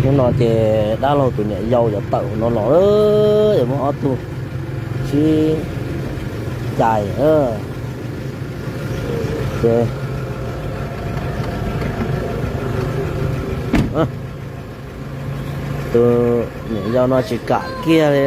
Hnub no ces dab laug tus niam yau yuav tawm no los, yuav muab ob tug sib cais. Ces tus niam yau no tsis kam kiag li.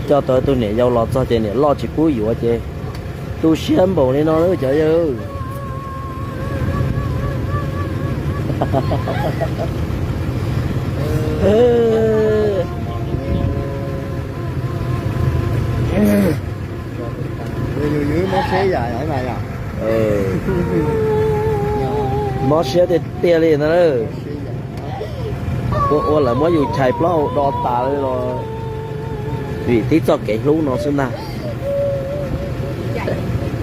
Coj tau tus niam yau los txog ces niam loj tsis pub yuav ces tu siab npaum li no lawm cov yawg. Mob siab tiag tiag li ntag. Ua ua lawv muab yus chais plaub hau do tas li los vim tib txoj kev hlub no xwb ntag.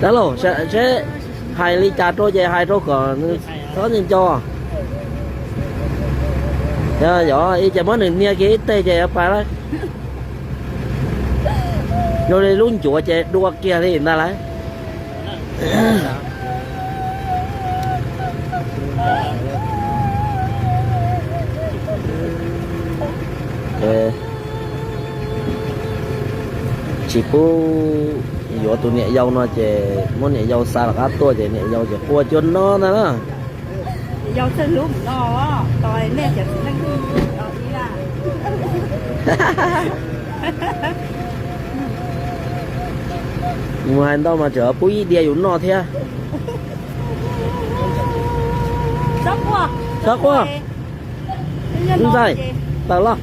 Dab laug, seb hais li cas rau ces hais rau kom nws txhob nco. Yog ib ces muab nws hnia kiag ib teg ces yuav pais lawm. Zoo li lub ncuav ces dua kiag li ntag lauj. Tsis pub yuav tus niam yau no ces muab niam yau xa rov qab tuaj ces niam yau ces quaj cuag no ntag na. Mus hais ntau mas tseem pub ib diav yus noj thiab. Txhob quaj, ntxawm, tawm los.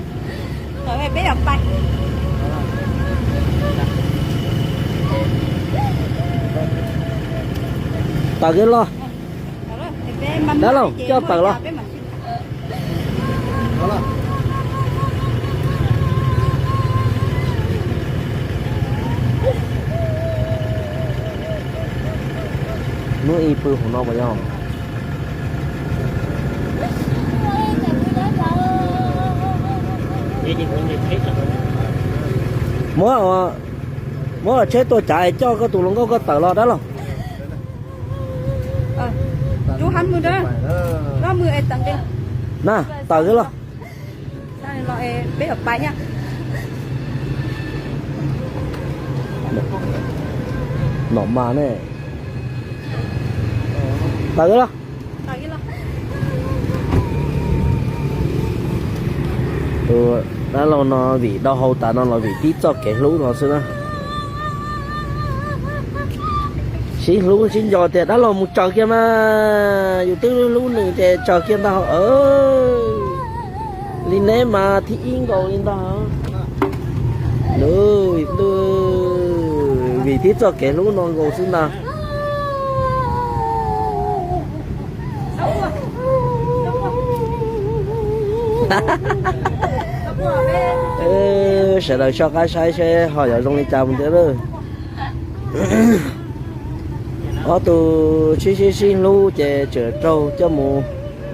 Tawm kiag los. Dab laug, coj tawm los. Muab ib pw hauv no puas yog? Muab, muab tsheb tuaj cav es coj koj tus hluas nkauj koj tawm los dab laug. Na, tawm kiag los. Nom mas ne. Tawm kiag los. Tus dab laug no vim dau hau tas no los vim tib txoj kev hlub no xwb na. Sib hlub sib nco tias dab laug mus tsaws kiag mas, yus twb hlub nws ces tsaws kiag ntag. Li neb mas thib ib nkaus li ntag. Vim tib txoj kev hlub no nkaus xwb ntag. Sawv daws soj qab saib seb ho yuav zoo li cas mus thiab lawm. Ob tug sib sib sib hlub ces tseem raug coj mus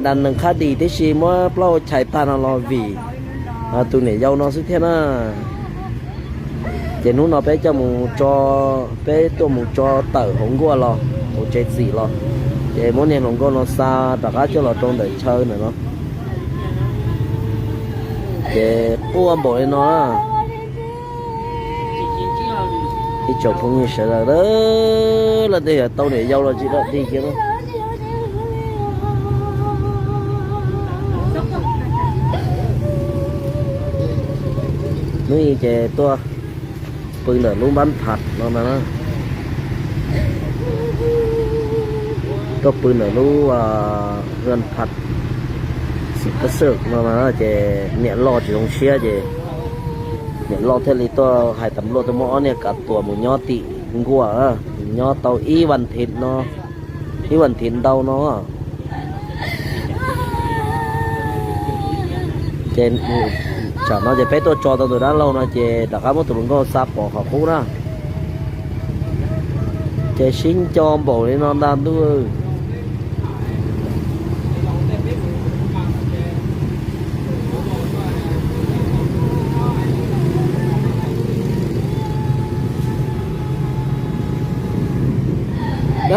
ntas nees khab dis tib si muab plaub hau chais tag no los vim tus niam yau no xwb thiab na. Ces hnub no peb coj mus tso, peb tuaj mus tso tawm hauv nkuaj los, hauv tsev txim los, ces muab niag hluas nkauj no xa rov qab coj los rau ntawm chaw ntawm no. Ces quaj npaum li no. Ib tsoom phooj ywg sawv daws, leej twg yog tau niam yau los tsis dog dig kiag. Hnub i ces tuaj pw ntawm lub npab phav no na. Tuaj pw ntawm lub hwj phav xim pab xwm no na, ces niam loj tsis zoo siab ces niam loj thiaj li tuaj hais tas npluaj tuaj muab ob niag kav tuam mus nyob tim nkuaj, mus nyob tau ib vas thiv no, ib vas thiv ntau no. Ces tsam no ces peb tuaj tso tau tus dab laug no ces rov qab muab tus hluas nkauj xa pov qhov qub na. Ces sib nco npaum li no ntag ntuj.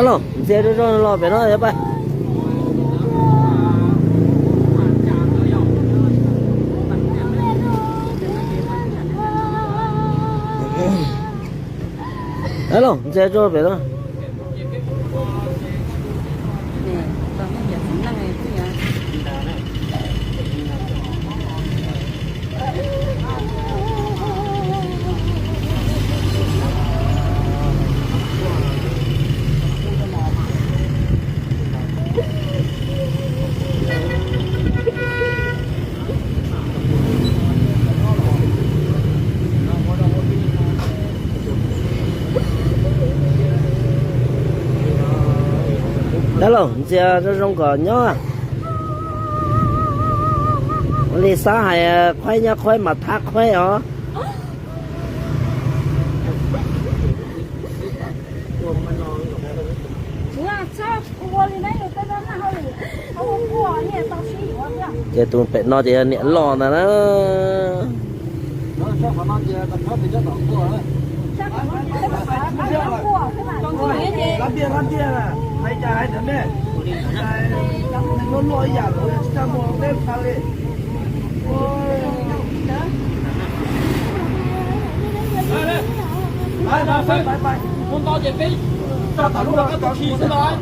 Los ntxias zoo zoo los pem no yog pais. Los ntxias zoo pem no. Dab laug ntxias zoo zoo kom nyob. Ua li xav hais qhuaib nyob qhuaib mas thab qhuaib os. Ces tus pem no ces yog niam loj ntag na. Mus nto ces peb tso tom lub rov qab tuaj khi xwb los.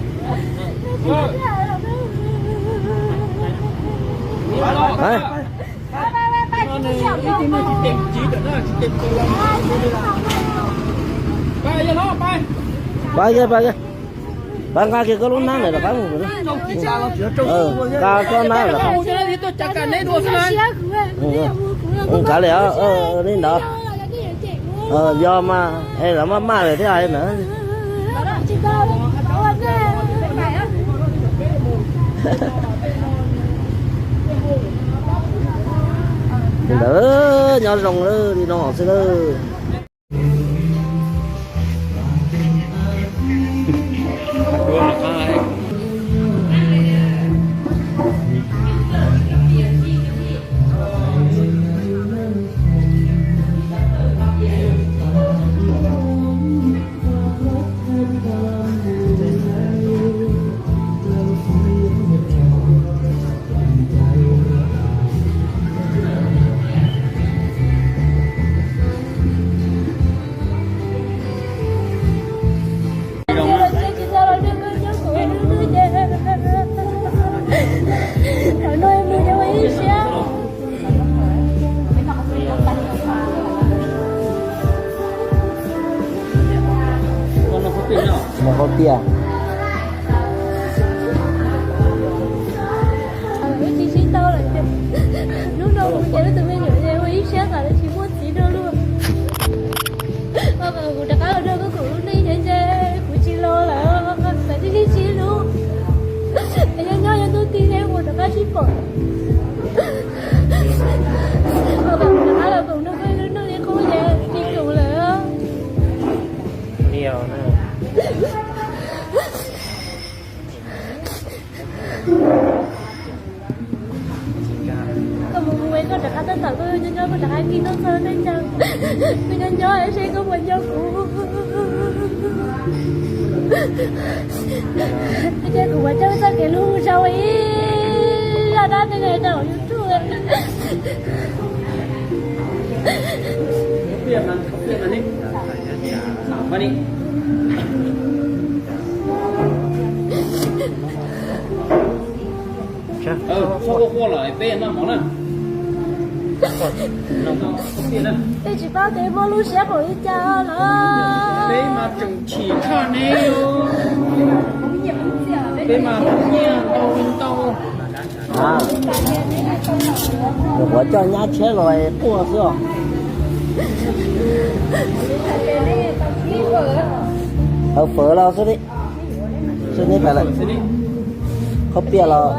Pab kiag, pab kiag. Pab nqa kiag koj lub hnab ntawm rov qab mus. Nqa koj hnab rov qab. Nqa li, li ntawd. Yog mas es lawv maj maj lawm thiab hais ntawd. Li ntawd, nyob zoo li no xwb lawm. Mus hauv tiag. Wb tsis sib tau lawm ces hnub no kuv ces wb tus me nyuam ces ua ib siab tas lawv tsis muaj txiv rau luaj. Kuv rov qab los nrog koj koom lub neej ces kuv tsis los lawm, lawv tib sib tsis hlub. Es nyob nyob yog hnub twg kuv rov qab sib pom. Kuv rov qab los koom nrog koj lub neej li qub ces tsis koom lawm. Koj mus mus es koj rov qab tab tom koj nyob nyob koj rov qab tig tuaj txog tej cas, koj nyob nyob seb koj puas nco kuv. Ces kuv ua coj txoj kev hlub zog ib zaj dab neeg rau hauv YouTube. Peb tsis paub tias muaj lub siab npaum li cas lawm. Peb mas tseem chim tshaj ne. Peb mas nyiaj ntau ntau. Nyuam qhuav coj nyab tshiab los quaj xwb os. Hawv fawv los xwb li. Xwb neb pais lawm. Khaub piaj los.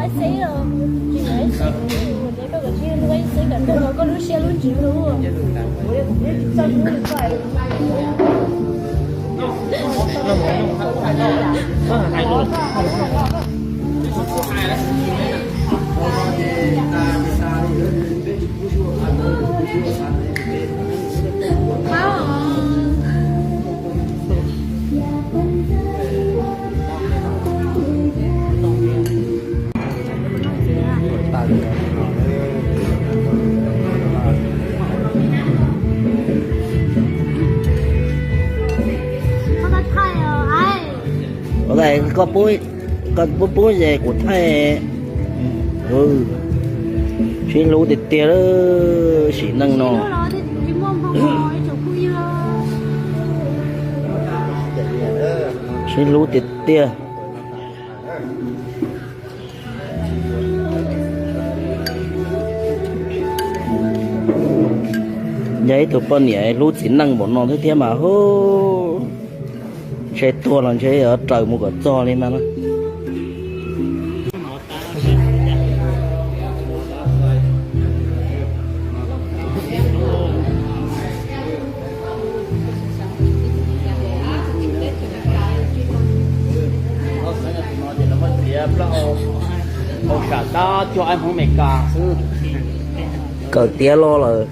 Koj pub, koj pub pub ces kuv thaij. Sib hlub tiag tiag lawm sim neej no. Sib hlub tiag tiag. Yog ib tug poj niam hlub txiv neej npaum no thiab thiab mas hu, ntshe tuag los ntshe yuav raws mus kom txog li mas na. Hauv sam tab cuag ab Hmoob Meskas xwb. Kawm tiav los lawm.